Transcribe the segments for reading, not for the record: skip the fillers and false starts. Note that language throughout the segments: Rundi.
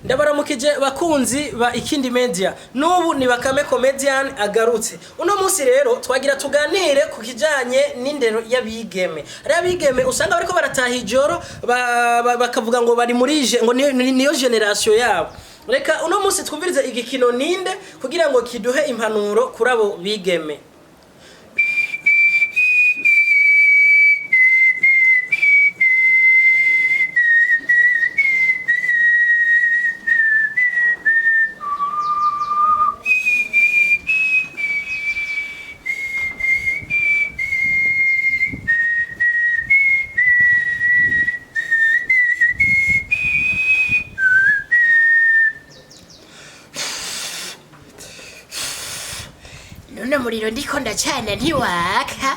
Ndabaramukije bakunzi ba Ikindi Media. N'ubu ni Bakame Comedian agarutse. Uno munsi rero twagira tuganire ku kijanye n'indero y'abigeme. Hari abigeme usanga bariko barataha ijoro bakavuga ngo bari muri ngo niyo generation yabo. Reka uno munsi twumvirize igikino ninde kugira ngo kiduhe impanuro kuri abo bigeme. None muriro ndiko ndacana ntiwaka.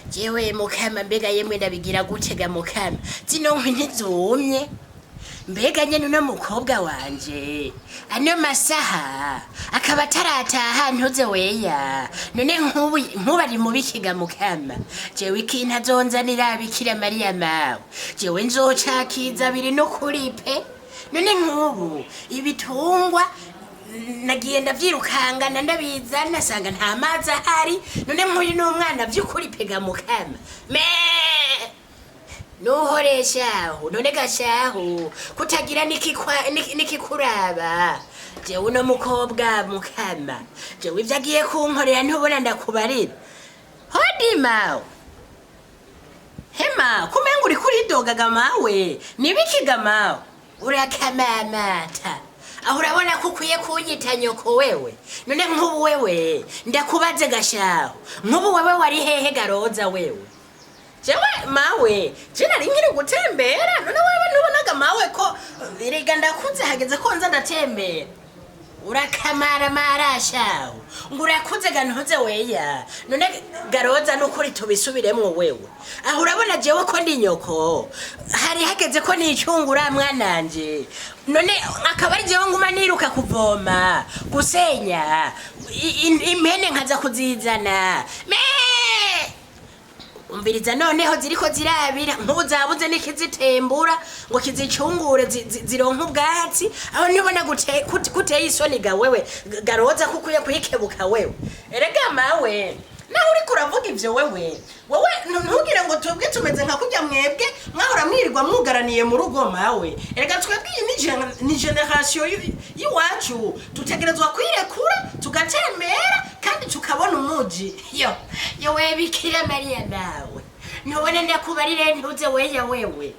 Jewe mukama, mbega yemwe ndabigira gutega mukama, zino nkwi ntizumye. Mbega nyene uno mukobwa wanje ano masaha akaba atarataha, ntuze weya. None nkubu nkubu ari mu bikiga mukama? Jewe ikintu azonzanira, Bikira Mariya mawe, jewe nzocakiza biri no kuri pe. None nkubu ibitungwa nagiye ndavyirukangana ndabizana, nasanga nta mazi ahari. None nk'uyu ni umwana vy'ukuri pega mukama me nuhoreshaho. None gashaho kutagira n'ikikuraba. Jewe uno mukobwa mukama, jewe ivyo agiye kunkorera ntubona ndakubarira. Hodi mawe, hema kumenga uriko uridogaga mawe, nibikiga mawe? Urakamamata aho urabona ko ukwiye kunyita nyoko wewe. None nk'ubu wewe ndakubaze gashaho, nk'ubu wewe wari hehe garoza wewe? Jewe mawe, je nari nkiri gutembera. None wewe ntubonaga mawe ko erega ndakuze, hageze ko nza ndatembera? Urakamaramaara shaho ngo urakuze ga ntuze weya. None garoza nukuri tubisubiremwo wewe. Aho urabona jewe ko ndi nyoko, hari hageze ko nicungura mwananje. None akaba ari jewe nguma niruka kuvoma, gusenya, impene nkaza kuzizana me umviriza. Noneho ziriko zirabira nk'ubu zabuze n'ikizitembura ngo kizicungure zironke ubwatsi. Aho ntibona guteye isoni ga wewe garoza ko ukwiye kwikebuka wewe. Erega mawe, naho uriko uravuga ivyo wewe, wowe ntugire ngo twebwe tumeze nka kurya mwebwe mwahora mwirirwa mwugaraniye mu rugo mawe. Erega twebwe iyi ni generation y'iwacu, dutegerezwa kwirekura tugatembera kandi tukabona umuji. Yo yo we Bikira Mariya nawe, ntubone ndakubarire ntuze weya wewe.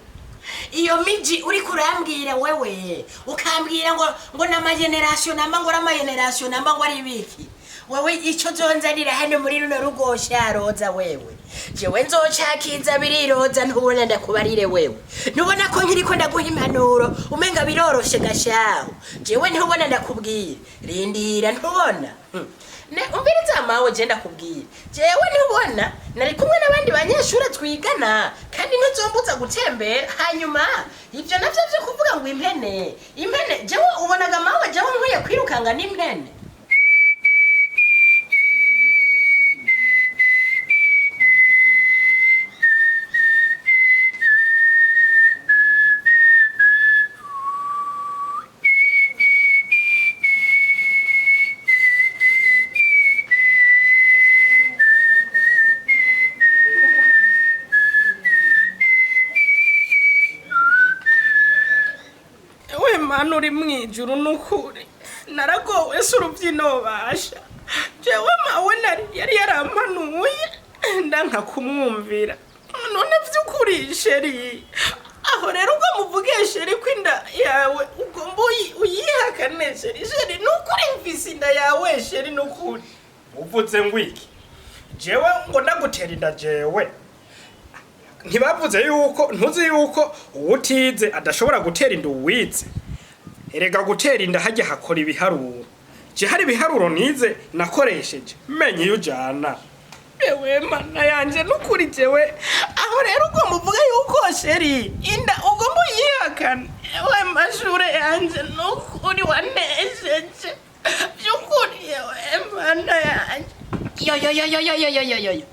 Iyo miji uriko urambwira wewe, ukambwira ngo n'amageneration namba, ngo n'amageneration namba, ngo ari ibiki wewe? Ico zonzanira hano muri runo rugo sharoza wewe, jewe nzocakiza biriroza. Ntubona ndakubarire wewe, ntubona ko nkiriko ndaguha impanuro umenga biroroshe gashaho? Jewe ntubona ndakubwira, rindira ntubona. Ne umviriza mawe, je ndakubwira, jewe ntubona nari kumwe n'abandi banyeshure twigana, kandi ntuzombuza gutembera. Hanyuma ivyo navyo vyo kuvuga ngo impene impene, jewe ubonaga mawe jewe nkwiye kwirukanga n'impene? We mana uri mwijuru, nukuri naragowe, si urubyino basha. Jewe mawe nari yari yarampanuye ndanka kumwumvira. None vy'ukuri chéri, aho rero ubwo muvuge chéri ko inda yawe ugomba uyihakane chéri? Chéri, nukuri mfise inda yawe chéri, nukuri. Uvuze ngo iki? Jewe ngo ndagutera inda? Jewe ntibavuze yuko ntuzi yuko uwutize adashobora gutera inda uwize? Erega gutera inda hajya hakora ibiharuro. Je hari ibiharuro nize nakoresheje, menye iyo ujana. Ewe mana yanje, nukuri jewe aho rero ubwo muvuga yuko chéri inda ugomba uyihakane, ewe mashure yanje, nukuri wanesheje by'ukuri, ewe mana yanje. Yo yo yo yo yo yo yo yo yo yo,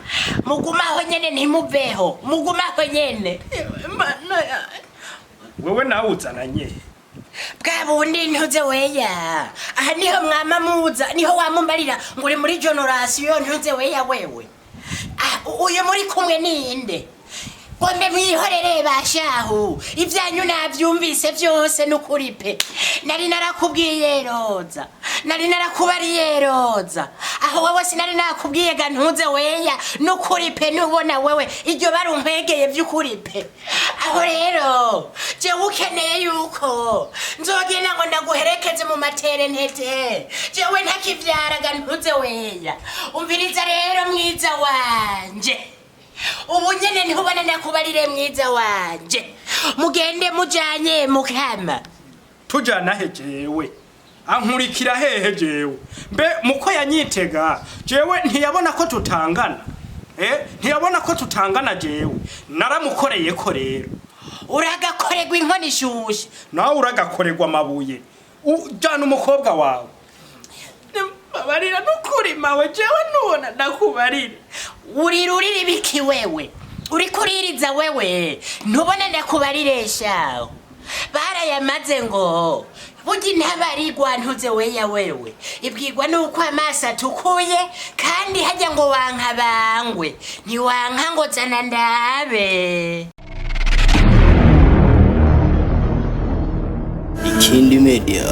mugumaho nyene, ntimuveho, mugumaho nyene. Ewe mana yanje. Wewe nawe uzananye. Bwa bundi ntuze weya, aha niho mwama muza, niho wamumbarira ngo uri muri generasiyo ntuze weya wewe. Ah, uyu muri kumwe ninde? Gombe mwihorere bashahu, ibyanyu nabyumvise byose n'ukuri pe. Nari narakubwiye Roza, nari narakubariye Roza, aho wowe sinari nakubwiye ga ntuze weya n'ukuri pe. Nubona wewe iryo barunkwegeye by'ukuri pe. Aho rero jewe ukeneye yuko nzogenda ngo ndaguherekeze mu materentete, jewe ntakivyara ga ntuze weya. Umviriza rero mwiza wanje, ubu nyene ntubona ndakubarire mwiza wanje, mugende mujanye mukama. Tujana he jewe? Ankurikira hehe jewe? Mbe muko yanyitega jewe ntiyabona ko tutangana? Ntiyabona ko tutangana jewe? Naramukoreye ko rero. Uragakorerwa inkono ishushe. Nawe uragakorerwa amabuye. Ujana umukobwa wawe. Babarira n'ukuri mawe, jewe nubona ndakubarira. Urirurira ibiki wewe? Uriko uririza wewe? Ntubona ndakubarire shaho, barayamaze ngo burya intabarigwa ntuze weya wewe ibwirwa nuko amaso atukuye, kandi hajya ngo wanka bangwe ntiwanka ngo zana ndabe. Ikindi Media.